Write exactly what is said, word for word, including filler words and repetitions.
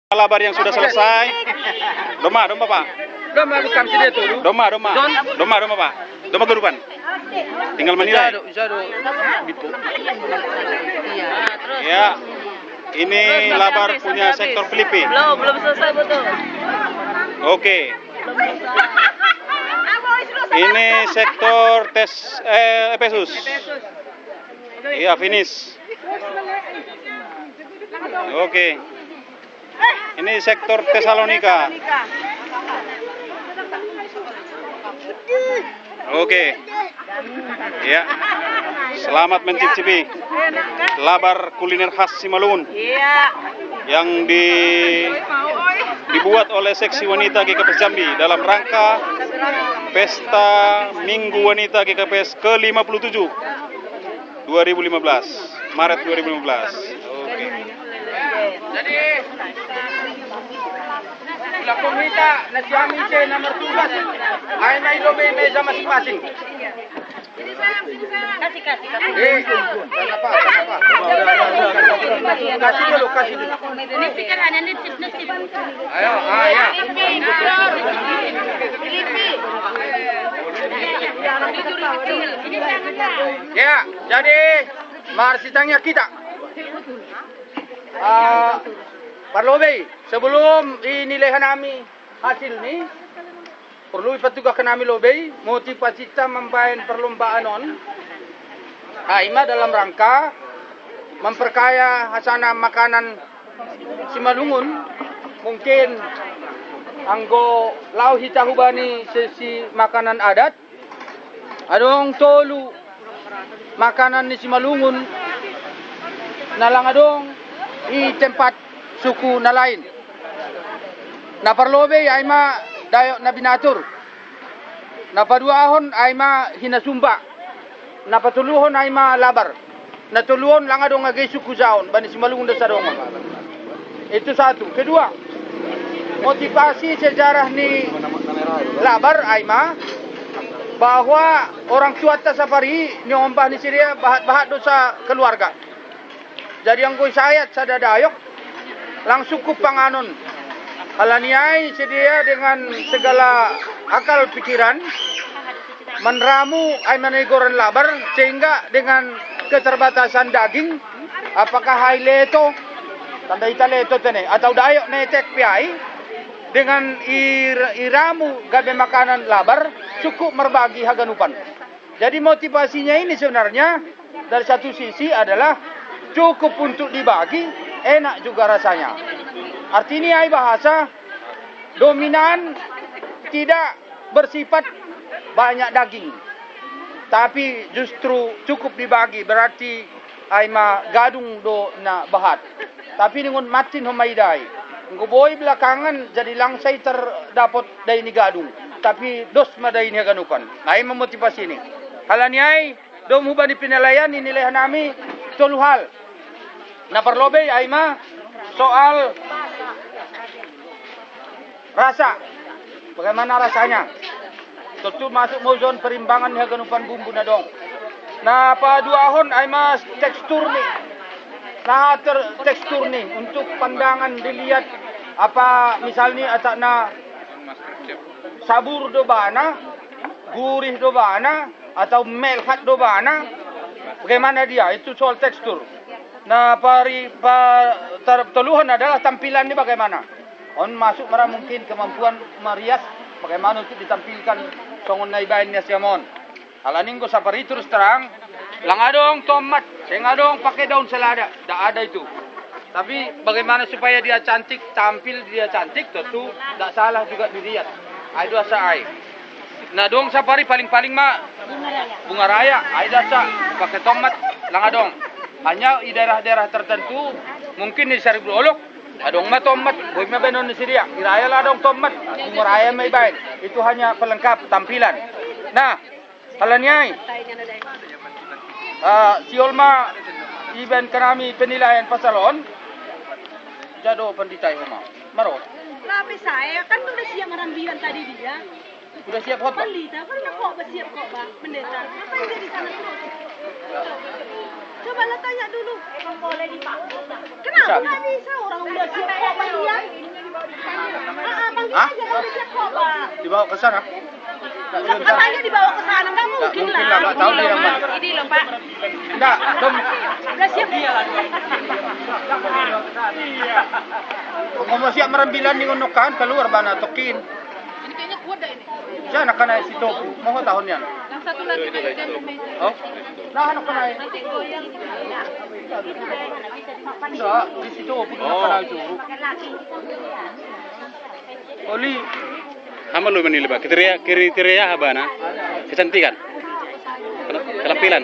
Labar yang sudah selesai. Doma, doma, Pak. Doma, bukan sini tu. Doma, doma. Doma, doma, Pak. Doma kedupan. Tinggal menilai. Ya. Ini labar punya sektor Filipi. Belum, belum selesai, betul. Oke. Ini sektor tes, eh, Efesus. Iya, finish. Oke. Ini sektor Tesalonika. Oke. Ya. Selamat mencicipi labar kuliner khas Simalungun. Iya. Yang di dibuat oleh Seksi Wanita G K P S Jambi dalam rangka Pesta Minggu Wanita G K P S ke lima puluh tujuh, dua ribu lima belas, Maret dua ribu lima belas. Oke. Jadi, la comunità, na siamo in cena, Martugas, hai mai due mesi masing-masing. Kasih, kasih, kasih. Eh, kenapa? Kenapa? Kasih dulu, kasih dulu. Nasib kan ada nasib, nasib. Ayo, ah, ya. Ya, jadi, mari sitangnya kita. Ah, parlobei, sebelum ini lehan nami hasil ni, perlu ipatugah ke nami lobei, motivasi ta mambaen perlombaan on, ai ma dalam rangka memperkaya hasana makanan Simalungun, mungkin anggo lao hita hubani sesi makanan adat, adong tolu makanan ni Simalungun na lang adong i tempat suku na lain. Na parlobei ai ma dayok na binatur. Na paduahon ai ma hinasumba. Na patoluhon ai ma labar. Na toluhon lang adong age suku jaon, bani Simalungun do sadongon. Itu satu. Kedua, motivasi sejarah ni labar ai ma bahwa orang tua ta sapari niombah ni sidea bahat-bahat do sa keluarga. Jadi anggo isayat sada dayok, lang sukup panganon. Alani ai sidea dengan segala akal pikiran, manramu ai ma na igoran labar, sehingga dengan keterbatasan daging, apakah ai leto, tanda ita leto tene, atau dayok na etek pe ai, dengan ir-, iramu gabe makanan labar, cukup marbagi haganupan. Jadi motivasinya ini sebenarnya dari satu sisi adalah cukup untuk dibagi, enak juga rasanya. Artinya ai bahasa dominan tidak bersifat banyak daging, tapi justru cukup dibagi, berarti ai ma gadung do na bahat. Tapi ningon matin homa i dai. Enggo boi belakangan jadi lang sai terdapot dai ni gadung. Tapi dos ma dai ni haganupan. Ai ma motivasi ni. Alani ai, dom hubani penilaian ni lehan nami tolu hal. Na parlobei ai ma soal rasa. Bagaimana rasanya? Tentu masuk ma ujon perimbangan ni haganupan bumbu na adong. Na paduahon ai ma tekstur ni. Na ter-, tekstur ni untuk pandangan dilihat apa misalnya atak na sabur do bana, gurih do bana, atau melhat do bana. Bagaimana dia? Itu soal tekstur. Na pari-, pa-, tar-, toluhon adalah tampilan ni bagaimana. On masuk mara mungkin kemampuan marias bagaimana untuk ditampilkan songon na ibaen ni asiam on. Alani anggo sapari terus terang, lang adong tomat, seng adong pakai daun selada, ndak ada itu. Tapi bagaimana supaya dia cantik, tampil dia cantik, tentu ndak salah juga dilihat. Ai do asa ai. Na adong sapari paling-paling ma bunga raya, ai do asa pakai tomat, lang adong. Hanya di daerah-daerah tertentu, mungkin di Saribu Dolok, adong ma tomat, boi ma baenon ni sidea. Di raya lang adong tomat, bunga raya ma ibaen. Itu hanya pelengkap tampilan. Nah, alani ai, ah, sihol ma ibaen hanami penilaian pasal on. Jado pandita i homa. Maro. Lah, pe sae, kan udah siap marambilan tadi dia. Udah siap khotbah? Pendeta, kan udah khotbah siap khotbah, pendeta. Ngapain dia di sana terus? Coba lah tanya dulu. Kenapa nggak bisa orang udah siap khotbah dia? Hah? Dibawa ke sana? Makanya dibawa ke sana, nggak mungkin lah. Nggak tahu dia yang mana. Ini loh, Pak. Nggak, belum. Udah siap. Ngomong siap merambilan nih, ngono kan, keluar bana tokin. Ini kayaknya kuat dah ini. Siya na kanay si Topo. Maho tahun yan. Yang satu lagi nanti dia mau main. Oh? Nah, na kanay. Nanti goyang. Enggak, di situ pun na kanay siguro. Oli. Hama lo manili ba? Kriteria, kriteria ha bana? Kecantikan. Penampilan.